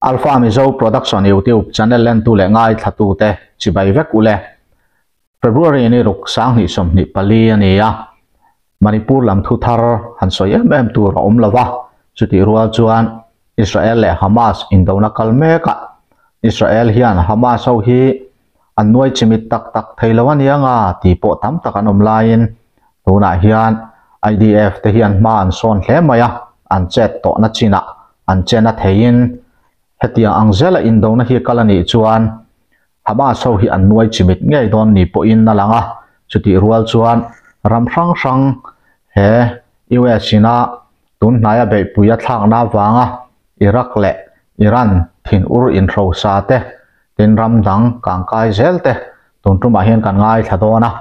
Alpha Mizo Production YouTube channel lentu leh ngaithlatute chibai vek ule. February ni ruk 2024 a ni a. Manipur lam thu thar han sawi em em tur a awm lova, chutih rual chuan Israel leh Hamas indona kal mekah Israel hian Hamas ho hi an nuai chimit tak tak thei lo a nia nga tih pawh tam tak an awm laiin tunah hian IDF te hian hma an sawn hle mai a, an chet tawhna chinah an chen a theiin hetiang ang zela indona hi kal a nih chuan Hamas ho hi an nuai chimit ngei dawn ni pawhin a lang a, chutih rual chuan ram hrang hrang he US ina tun hnaia beihpui a thlakna avanga Iraq leh Iran thinur inhrosa te, tin ram dang kangkai zel te tun tumah hian kan ngaithla dawn a,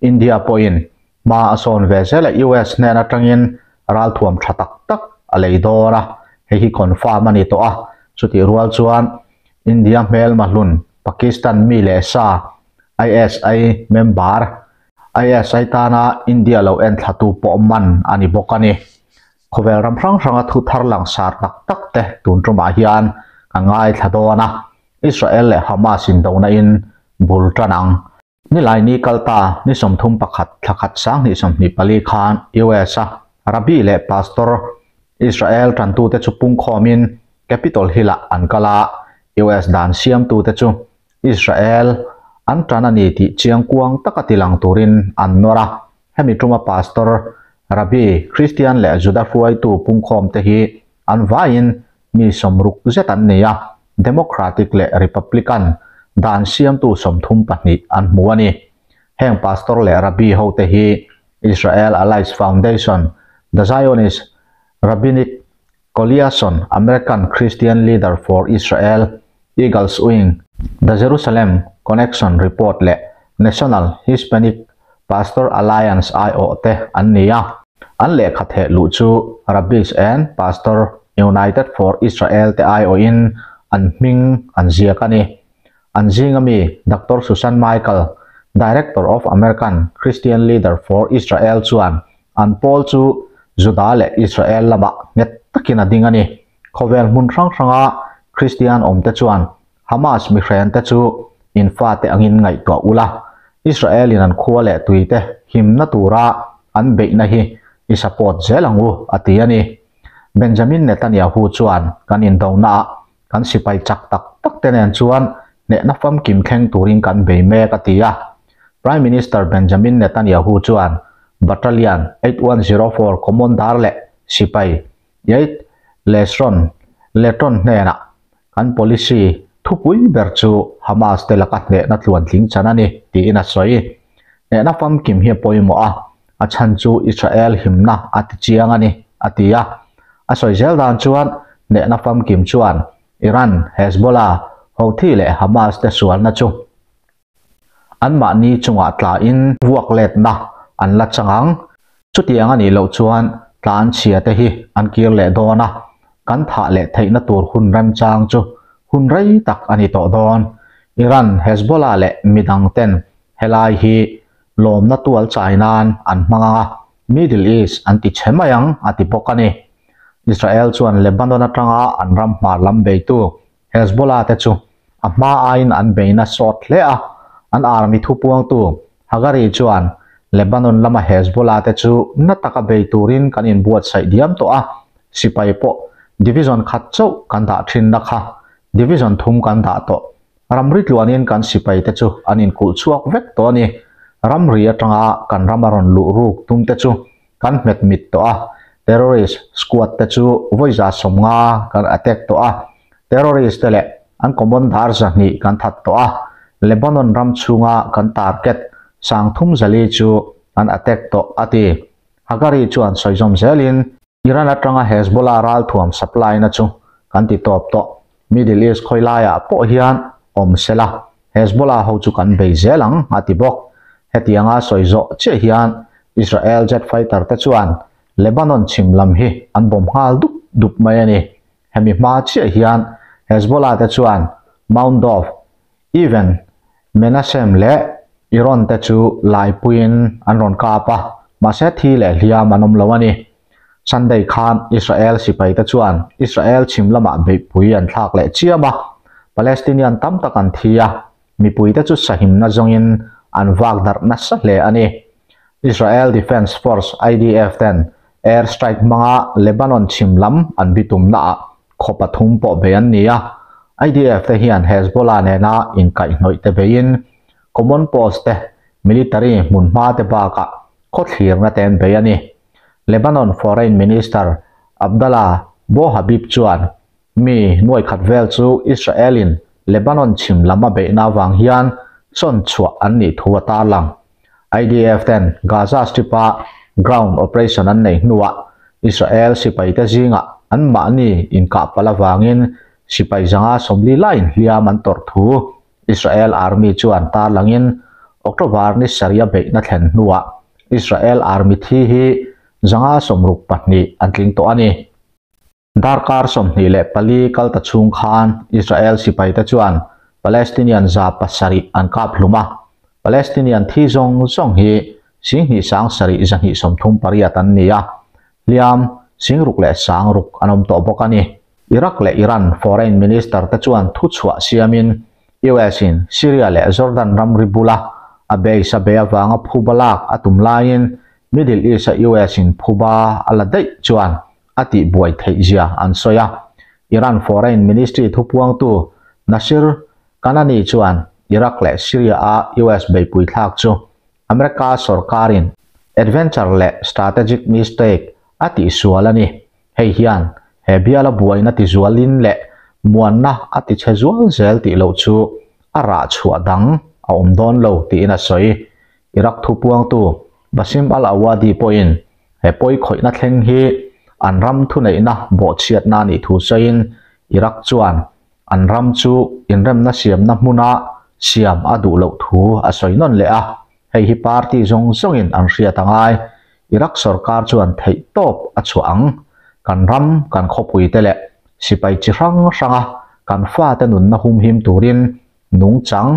India pawhin hma a sawn ve zel a, US hnen atangin ralthuam tha tak tak a lei dawn a, hei hi confirm a ni tawh a, chutih rual chuan India hmelma hlun Pakistan mi leh sa ISI member, ISI tana India lo enthlatu pawh man a ni bawk a ni. Khawvel ram hrang hranga thu thar langsar tak tak te tun tumah hian kan ngaithla dawn a, Israel leh Hamas indona in bul tan ang. Nilai ni kal ta ni 31 thla khat 2024 khan US a Rabbi leh Pastor Israel tantute chu pungkhawmin Capitol Hill ah an kal a, US dan siamtute chu Israel an tan a ni tih chiangkuang taka tilang turin an nawr a. Hemi tuma Pastor, Rabbi, Christian leh Juda hruaitu pungkhawmte hi an vaiin mi 60 zet an ni a, Democratic leh Republican dan siamtu 32 an hmu a ni. Heng Pastor leh Rabbi hote hi Israel Allies Foundation, The Zionist Rabbinic Coalition, American Christian Leader for Israel, Eagles Wing, The Jerusalem Connection Report leh National Hispanic Pastor Alliance aiawh te an ni a. An lehkha theh luh chu Rabbis and Pastor United for Israel te aiawhin an hming an ziak a ni. An zinga mi Doctor Susan Michael, Director of American Christian Leader for Israel chuan an pawl chu Juda leh Israel lamah nghet takin a ding a ni. Khawvel hmun hrang hranga Kristian awmte chuan Hamas mihrente chu in fate angin ngaihtuah ula, Israel in an khua leh tuite himna tura an beihna hi i support zel ang u, a ti a ni. Benjamin Netanyahu chuan kan indonaah kan sipai chak tak tak te nen chuan hnehna famkim thleng turin kan bei mek, a ti a. Prime Minister Benjamin Netanyahu chuan Battalion 8104 Commander leh sipai Yair Lesron Letron hnenah kan policy thupui ber chu Hamas te laka hnehna tluantling chan a ni, tiin a sawi. Hnehna famkim hi a pawimawh a, a chhan chu Israel himna a ti chiang a ni, a ti a. A sawi zel dan chuan hnehna famkim chuan Iran, Hezbollah, Houthi leh Hamas te sualna chu anmahni chungah tlain vuak letna an la chang ang. Chutiang a nih loh chuan tlan chhia te hi an kir leh dawn a, kan thah leh theihna tur hun remchang chu hun rei tak a ni tawh dawn. Iran, Hezbollah leh midang ten helai hi lawmna tual chai nan an hmang ang a, Middle East an ti chhe mai ang, a ti bawk a ni. Israel chuan Lebanon atanga an ram hmar lam beitu Hezbollah te chu a hma aiin an beina sawt hle a, an army thupuangtu Hagari chuan Lebanon lama Hezbollah te chu na taka bei turin kan inbuatsaih diam tawh a, sipai pawh division khat chauh kan dah thinna kha division thum kan dah tawh. Ramri tluanin kan sipai te chu an inkulh chhuak vek tawh a ni. Ramri atanga kan ram a rawn luh ruk tum te chu kan hmet mit tawh a, terrorist squad te chu vawi 150 kan attack tawh a, terrorist te leh an commander 200 kan that tawh a, Lebanon ram chhunga kan target 340 chu an attack tawh, a ti. Hagari chuan sawi zawm zelin, Iran atanga Hezbollah ralthuam supply na chu kan ti tawp tawh, Middle East khawi laiah pawh hian awm sela Hezbollah ho chu kan bei zel ang, a ti bawk. Hetianga sawi zawh chiah hian Israel jet fighter te chuan Lebanon chhim lam hi an bawm nghal dup dup mai a ni. Hemi hma chiah hian Hezbollah te chuan Mount Dov, Even Menashem leh Iron te chu laipuiin an rawn kap a, mahse thi leh hliam an awm lo a ni. Sunday khan Israel sipaite chuan Israel chhim lamah beihpui an thlak leh chiam a, Palestinian tam tak an thi a, mipuite chu sahimna zawngin an vak darh nasa hle a ni. Israel Defense Force, IDF, ten air strike hmanga Lebanon chhim lam an bitumnaah khaw pathum pawh bei an ni a, IDF te hian Hezbollah nena inkaihhnawih te beiin common post te, military hmunhma te bakah khawthlirna te an bei a ni. Lebanon Foreign Minister Abdallah Bo Habib chuan mi nuai khat vel chu Israel-in Lebanon chhim lam a beihna avang hian sawn chhuah an nih thu a tarlang. IDF ten Gaza Strip-a ground operation an neih hnuah Israel sipaite zingah anmahni inkah palh avangin sipai zanga 40 laiin hliam an tawrh thu Israel Army chuan tarlangin October ni sarih a beihna thlen hnuah Israel Army thi hi 162 an tling tawh a ni. Darkar 24 kal ta chhung khan Israel sipaite chuan Palestinian 700 an kap hlum a. Palestinian thi zawng zawng hi 27,238 an ni a, hliam 6,006 an awm tawh bawk a ni. Iraq leh Iran Foreign Minister te chuan thu chhuah siamin US in Syria leh Jordan ramri bula a base a bei avanga phuba lak a tum laiin Middle East a US in phuba a la daih chuan a tih buai theih zia an sawi a. Iran Foreign Ministry thupuangtu Nasir Kanani chuan Iraq leh Syria a US beipui thlak chu America sorkarin adventure leh strategic mistake a tih sual a ni. Hei hian he biala buaina tizualin leh muanna a ti che zual zel tih loh chu a rah chhuah dang a awm dawn lo tiin a sawi. Iraq thupuangtu Basim al-Awadi pawhin he pawi khawihna thleng hi an ram thuneihna bawhchhiatna nih thu sawiin Iraq chuan an ram chu inremna siamna hmuna siam a duh loh thu a sawi nawn leh a. Hei hi party zawng zawngin an hriat a ngai. Iraq sorkar chuan theih tawp a chhuah ang. Kan ram, kan khawpuite leh sipai chi hrang hranga kan fate nunna humhim turin nungchang,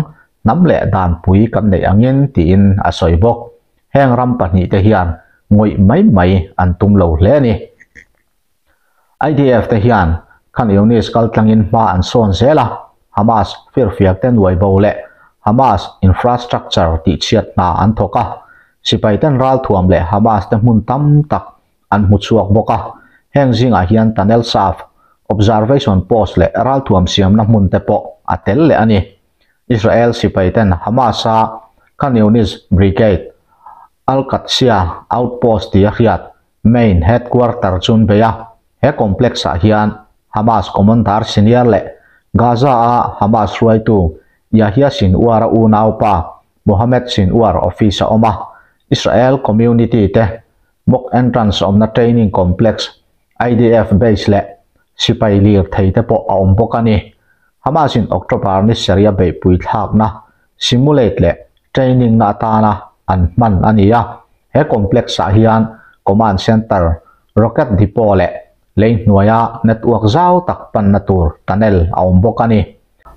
hnam leh danpui kan neih angin tiin a sawi bawk. Heng ram pahnih te hian ngawih mai mai an tum lo hle a ni. IDF te hian Khan Younis kal tlangin hma an sawn zel a, Hamas firfiak te nuai bo leh Hamas infrastructure tihchhiat hna an thawk a, sipai ten ralthuam leh Hamas te hmun tam tak an hmu chhuak bawk a. Heng zingah hian tunnel shaft, observation post leh ralthuam siamna hmun te pawh a tel leh a ni. Israel sipai ten Hamas-a Khan Younis Brigade, Al-Qadsiya Outpost tia hriat main headquarter chu an bei a. He complex-ah hian Hamas commander senior leh Gaza-a Hamas hruaitu Yahya Sinwar-a unaupa Mohammed Sinwar office a awm a. Israel community te mock entrance awmna training complex, IDF base leh sipai lir thei te pawh a awm bawk a ni. Hamas in October ni sarih a beihpui thlakna simulate leh training na atana an hman a ni a. He complex ah hian command center, rocket depot leh lei hnuaia network zau tak panna tur tunnel a awm bawk a ni.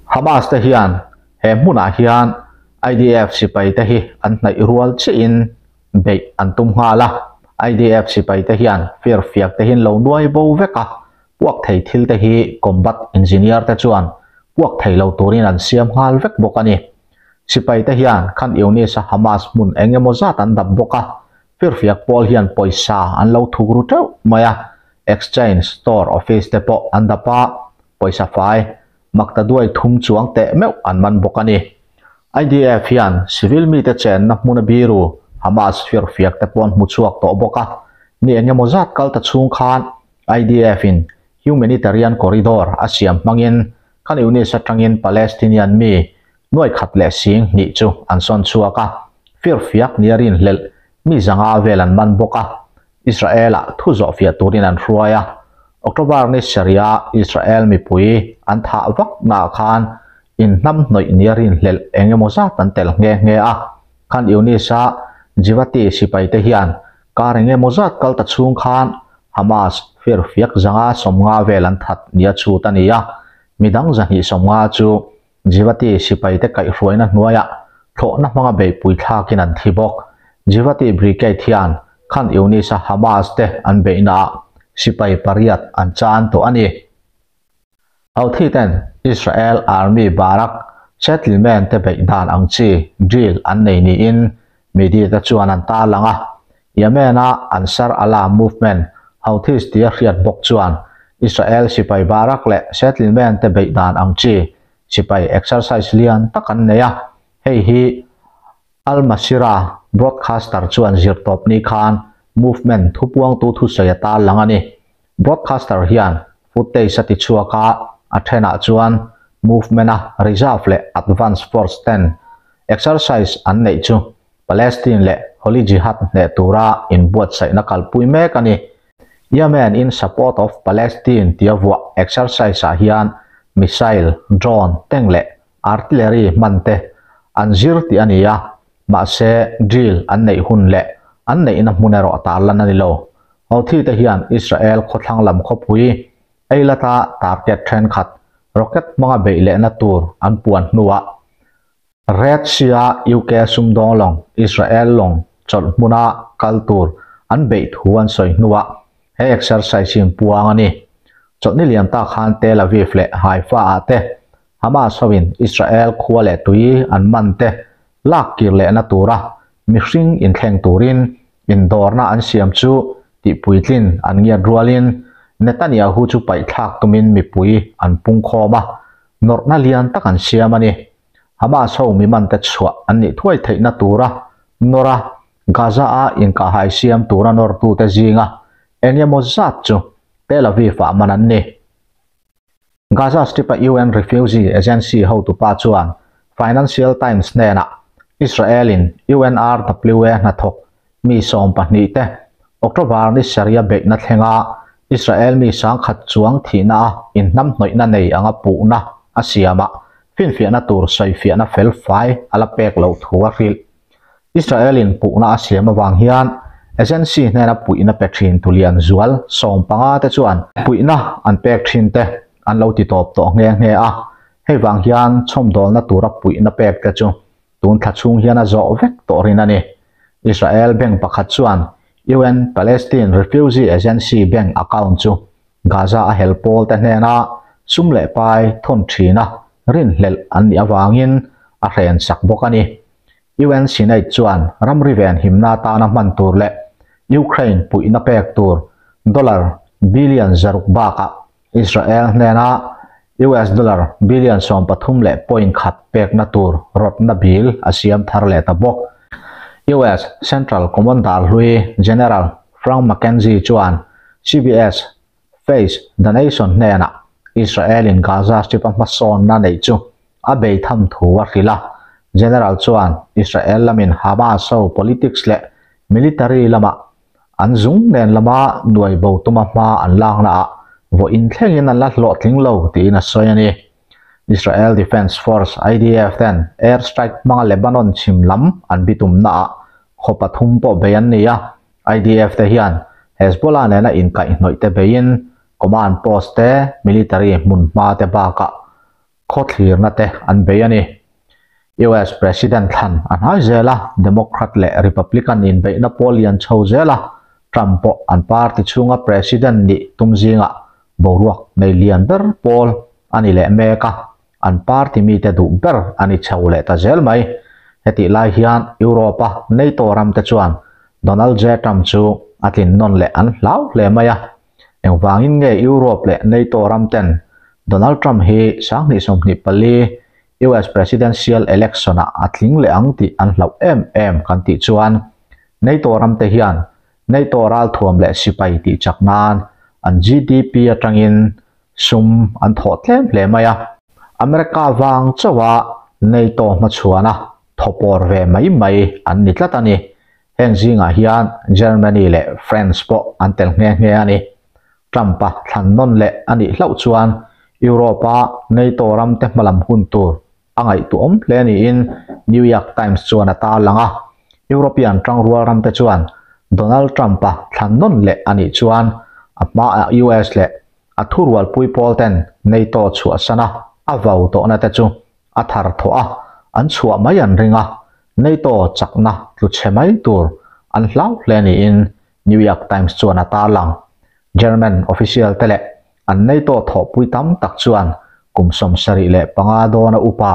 Hamas te hian he hmunah hian IDF sipai te hi an hnaih rual chiahin beih an tum nghal a. IDF sipai te hian firfiak te hi an lo nuai bo vek a, puak thei thil te hi combat engineer te chuan puak thei lo turin an siam nghal vek bawk a ni. Sipai te hian Khan Younis-a Hamas hmun eng emaw zat an dap bawk a, firfiak pawl hian pawisa an lo thuk ru teuh mai a, exchange store office te pawh an dap a, pawisa fai makta duai thum chuang teh meuh an man bawk a ni. IDF hian civil mite chenna hmuna biru Hamas firfiak te pawh an hmu chhuak tawh bawk a, ni eng emaw zat kal ta chhung khan IDF in humanitarian corridor a siam hmangin Khan Younis atangin Palestinian mi nuai khat leh sing hnih chu an sawn chhuak a, firfiak nia rinhlelh mi zanga vel an man bawk a, Israel-ah thu zawh fiah turin an hruai a. October ni sarih-a Israel mipui an thah vak naah khan inhnam hnawih nia rinhlelh eng emaw zat an tel nghe nghe a. Khan Younis-a Givati sipaite hian kar eng emaw zat kal ta chhung khan Hamas firfiak zanga 50 vel an that nia chhut a ni a, midang 250 chu Givati sipaite kaihhruaina hnuaiah thlawhna hmanga beihpui thlakin an thi bawk. Givati Brigade hian Khan Younis-a Hamas te an beihnaah. sipai pariat an chan tawh a ni. Houthi ten Israel Army Barak settlement te beih dan ang chi drill an nei niin media te chuan an tarlang a. Yemen a Ansar Allah movement Houthis tia hriat bawk chuan Israel sipai Barak leh settlement te beih dan ang chi sipai exercise lian tak an nei a, hei hi Al Masirah broadcaster chuan zirtawpni khan movement thupuangtu thusawi a tarlang a ni. Broadcaster hian footage a tichhuak a, a thenah chuan movement-a reserve leh advance force ten exercise an neih chu Palestine leh Holy Jihad hneh tura inbuatsaihna kalpui mek a ni. Yemen in support of Palestine tia vuah exercise-ah hian missile, drone, tank leh artillery hman te an zir tih a ni a, mahse drill an neih hun leh an neihna hmun erawh tarlan a ni lo. Houthi te hian Israel khawthlang lam khawpui Eilat-a target thenkhat rocket hmanga beih lehna tur an puan hnuah Red Sea-a UK sumdawng lawng Israel lawng chawlh hmuna kal tur an beih thu an sawi hnuah he exercise hi an puang a ni. Chawlhni lian tak khan Tel Aviv leh Haifa-ah te Hamas hoin Israel khua leh tui an man te lak kir lehna tura mihring inthleng turin indawrna an siam chu tihpuitlin an ngiat rualin Netanyahu chu paihthlak tumin mipui an pungkhawm a, nawrhna lian tak an siam a ni. Hamas ho mimante chhuah an nih thuai theihna tura nawr a, Gaza-a inkahhai siam tura nawrtute zinga eng emaw zat chu Tel Aviv-ah man an ni. Gaza Strip-a UN Refugee Agency hotupa chuan Financial Times hnenah Israel-in UNRWA hnathawk mi 12 te October ni sarih beihna thlenga Israel mi 10,000 chuang thihna a inhnamhnawihna nei anga puhna a siamah finfiahna tur sawifiahna felfai a la pek loh thu a hrilh. Israel-in puhna a siam avang hian agency hnena puihna pe thin tulian zual 15 te chuan puihna an pek thin te an lo ti tawp tawh nghe nghe a, hei vang hian chhawmdawlna tura puihna pek te chu tun thla chhung hian a zawh vek tawh rin a ni. Israel bank pakhat chuan UN Palestine Refugee Agency bank account chu Gaza a hel pawl te hnena sum leh pai thawn thina rinhlelh an nih avangin a hren sak bawk a ni. UN Senate chuan ramri ven himna atana hman tur leh Ukraine puihna pek tur dollar billion 600 bakah Israel hnena US dollar billion 13.1 pekna tur rawtna bil a siam thar leh ta bawk. US Central Commander hlui General Frank McKenzie chuan CBS Face the Nation hnenah Israel-in Gaza Strip-a hmasawnna neih chu a bei tham thu a hrilh a. General chuan Israel lamin Hamas ho politics leh military lamah an zung nen lama nuai bo tuma hma an laknaah vawiin thlengin an la hlawhtling lo tiin a sawi a ni. Israel Defense Force, IDF, ten air strike hmanga Lebanon chhim lam an bitumnaah khaw pathum pawh bei an ni a. IDF te hian Hezbollah nena inkaihhnawih te beiin command post te, military hmun hma te bakah khaw thlirna te an bei a ni. US President thlan a hnai zel a, Democrat leh Republican inbeihna pawl lian chho zel a, Trump pawh an party chhunga President nih tum zingah boruak nei lian ber pawl a ni leh mek a, an party mite duh ber a ni chho leh ta zel mai. Hetih lai hian Europe-a NATO ram te chuan Donald J. Trump chu a tlin nawn leh an hlau hle mai a. Engvangin nge Europe leh NATO ram ten Donald Trump hi 2024 US Presidential Election-ah a tling leh ang tih an hlauh em em kan tih chuan NATO ram te hian NATO ralthuam leh sipai tih chak nan an GDP atangin sum an thawh tlem hle mai a. America vang chauha NATO hmachhuana thawpawr ve mai mai an ni tlat a ni. Heng zingah hian Germany leh France pawh an tel nghe nghe a ni. Trump-a thlan nawn leh a nih hlauh chuan Europe-a NATO ram te hmalam hun tur a ngaihtuahawm hle niin New York Times chuan a tarlang a. European tangrual ram te chuan Donald Trump-a thlan nawn leh a nih chuan a hmaah US leh a thurualpui pawl ten NATO chhuahsana a vau tawhna te chu a thar thawh a, an chhuah mai an ring a, NATO chakna tlu chhe mai tur an hlau hle niin New York Times chuan a tarlang. German official te leh an NATO thawhpui tam tak chuan kum 75 dawna upa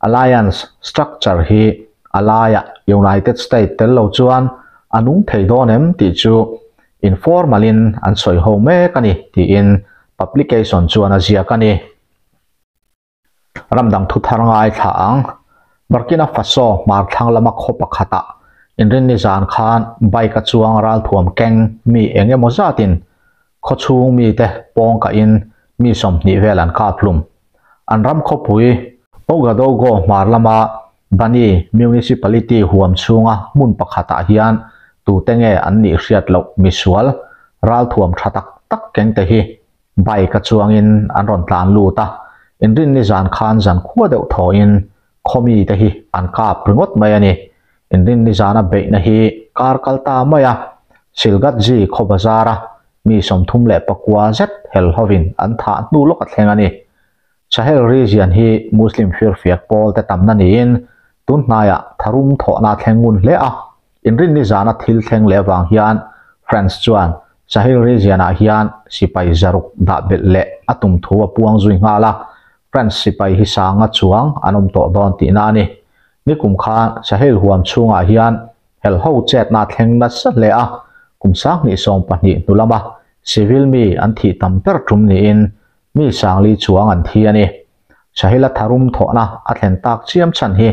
alliance structure hi alaya United States tel lo chuan anung thei dawn em tih chu informalin an sawi ho mek ani tiin publication chuan a ziak ani. Ramdang thu thar ngai thla ang. Burkina Faso hmar thlang lama khaw pakhata inrin ni zan khan bike a chuang ral thuam keng mi engemaw zatin khaw chhung mi te pawng ka in mi 20 vel an kap hlum. An ram khawpui Ouagadougou hmar lama Bani Municipality huam chhunga hmun pakhatah hian tute nge an nih hriat loh misual ral thuam tha tak tak keng te hi bike a chuangin an rawn tlan lut a. Inrin ni zan khan zan khua deuh thaw-in khawmi te hi an kap ringawt mai ani. Inrin ni zana beihna hi kar kal ta mai a. Silgatji khaw bazara mi 34 zet hel hovin an thah hnu lawk a thleng ani. Sahel region hi Muslim firfiak pawl te tamna niin tun hnaiah tharum thawhna thleng ngun hle a. Inrin ni zana thil thleng leh awang hian France chuan Sahel region ah hian sipai zaruk dah belh leh a tum thu a puang zui nghal a. France sipai hi sanga chuang an awm tawh dawn tihna ani. Nikum khan Sahel huam chhungah hian hel ho chetna thleng nasa hle a. Kum 2020 hnulama civil mi an thi tam ber tum niin mi sangli chuang an thi ani. Sahela tharum thawhna a thlen tak chiam chan hi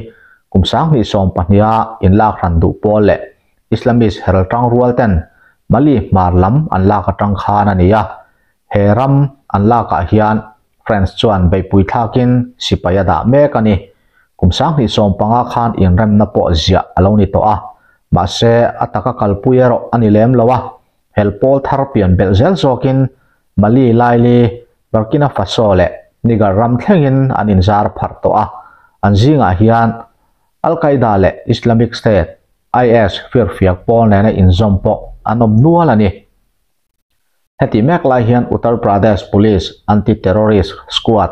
kum 2020 a in lak ran duh pawl leh Islamist herl tang rual ten Mali hmar lam an lak atang khan ani a. He ram an lakah hian France chuan beipui thlakin sipai a dah mek ani. Kum 2015 khan inremna pawh ziah alo ni tawh a. Mahse a taka kalpui erawh ani lem lo a. Hel pawl thar pian belh zel zawkin Mali Laili Burkina Faso leh Niger ram thlengin an inzar pharh tawh a. An zingah hian Al-Qaeda leh Islamic State IS firfiak pawl nena inzawm pawh an awm nual ani. Heti mek lai hian Uttar Pradesh Police Anti-Terrorist Squad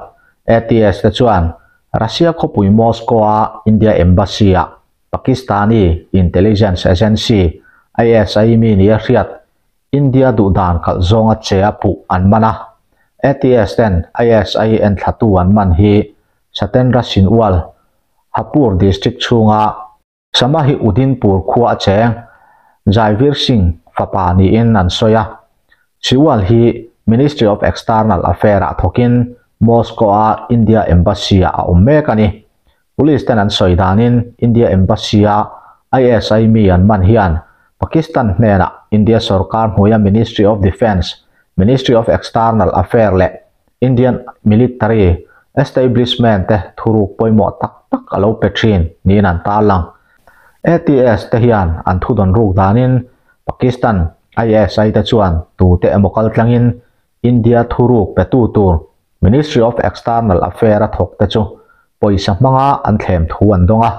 ATS te chuan Russia khawpui Moscow a India Embassy a Pakistani Intelligence Agency ISI mi ni a hriat India duhdan kalh zawnga che a puh an man a. ATS ten ISI en thlatu an man hi Satendra Sinwal Hapur District chhunga Samahi Udinpur khua a cheng Jaivir Singh fapa niin an sawi a. Siwal hi Ministry of External Affairs ah thawkin Moscow a India Embassy ah a awm mek ani. Police ten an sawi danin India Embassy a ISI mi an man hian Pakistan hnenah India sarkar hnuaia Ministry of Defence, Ministry of External Affairs leh Indian Military Establishment te thuruk pawimawh tak tak alo pe thin niin an tarlang. ATS te hian an thudawn ruk danin Pakistan ISI te chuan tute emaw kal tlangin India thuruk pe tu tur Ministry of External Affairs a thawk te chu pawisa hmanga an thlem thu an dawng a.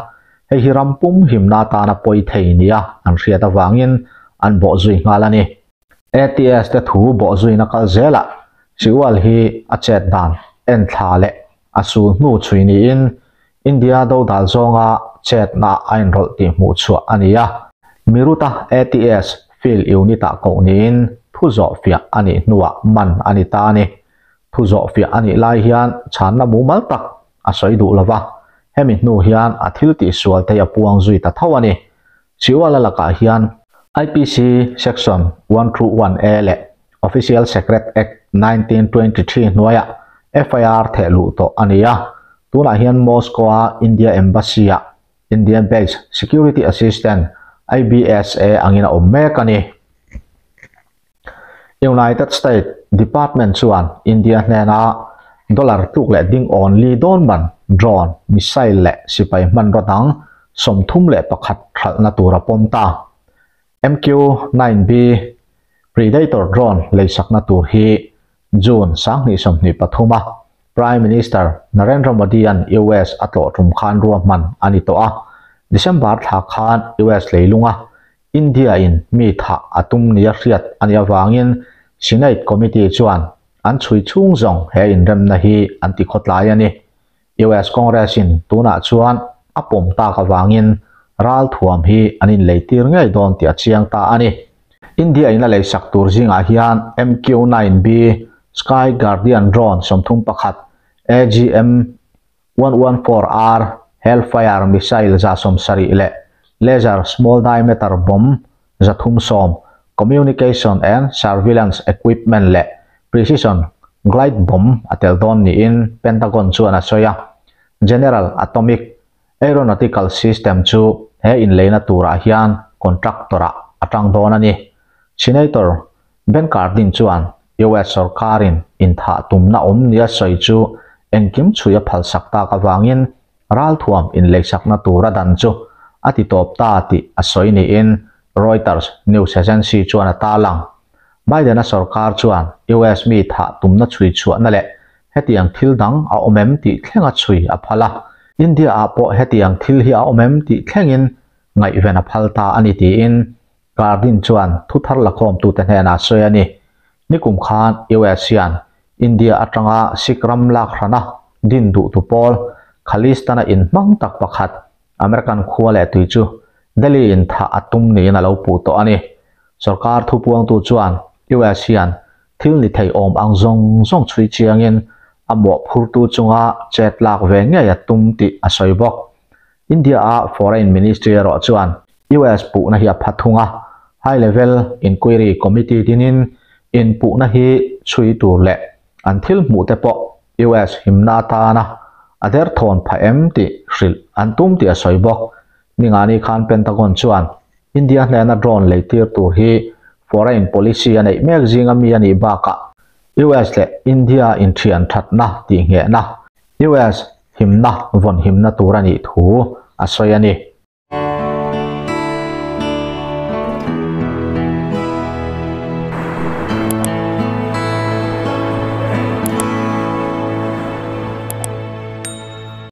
Hei hi ram pum himna tana pawi thei nia an hriat awangin an bawh zui nghal ani. ATS te thu bawh zuina kal zelah Siwal hi a chet dan en thla leh a sul hnu chui niin India do dal zawnga chet na a inrawlh tih hmuh chhuah ani a. Miruta ATS field unit ah koh niin thu zawh fiah ani hnuah man ani ta ani. Thu zawh fiah ani lai hian chhanna mumal tak a sawi duh lova. Hemi hnu hian a thil tih sual te a puang zui ta tho ani. Siwala lakah hian IPC section 121A leh Official Secret Act 1923 hnuaiah FIR theh luh tawh ani a. Tunah hian Moscow a India Embassy ah Indian Based Security Assistant IBSA angin a awm mek ani. United States Department chuan India hnena dollar tluk leh ding on li dawn man drone missile leh sipai hman rawt ang 31 thalna tura pawm ta. MQ-9B Predator drone leisakna tur hi June 2023 a Prime Minister Narendra Modi an US a tlawh tum khan ruahman man ani to a. December thla khan US leilunga India in mi tha atum nia hriat ani awangin Senate Committee chuan an chui chung zawng he inremna hi an ti khawtlai ani. US Congress in tunah chuan a pawm tak awangin ral thuam hi an in leitir ngei dawn tih a chiang ta ani. India in a leisak tur zingah hian MQ-9B Sky Guardian drone 31, AGM-114R Hellfire missile 170 leh laser small diameter bomb 310, communication and surveillance equipment leh precision glide bomb a tel dawn niin Pentagon chuan a sawi a. General Atomic Aeronautical System chu he inleina turah hian contractor-ah a tang dawn a ni. Senator Ben Cardin chuan US sorkarin inthah tumna awm nia sawi chu engkim chhui a phalsak tak avangin ralthuam inleisakna tura dan chu a ti tawp ta tih a sawi niin Reuters news agency chuan a tarlang. Biden-a sorkar chuan US mi thah tumna chhui chhuahna leh hetiang thil dang a awm em tih thlenga chhui a phal a. India-ah pawh hetiang thil hi a awm em tih thlengin ngaihven a phal ta a ni tiin Cardin chuan thuthar lakhawmtute hnenah a sawi a ni. Nikum khan US hian India atanga Sikh ram lak hrana din duhtu pawl Khalistan-a inhmang tak pakhat American khua leh tui chu Delhi in thah a tum niin a lo puh tawh a ni. Sorkar thupuangtu chuan US hian thil ni thei awm ang zawng zawng chhui chiangin a mawhphurtu chunga chet lak ve ngei a tum tih a sawi bawk. India-a Foreign Ministry erawh chuan US puhna hi a pha thung a, High Level Inquiry Committee dinin inpuhna hi chhui tur leh an thil hmuh te pawh US himna atana a derthawn phah em tih hrilh an tum tih a sawi bawk. Ningani khan Pentagon chuan India hnena drone leitir tur hi foreign policy a neih mek zinga mi a nih bakah US leh India inthian thatna tihnghehna, US himna vawn himna tur a nih thu a sawi a ni.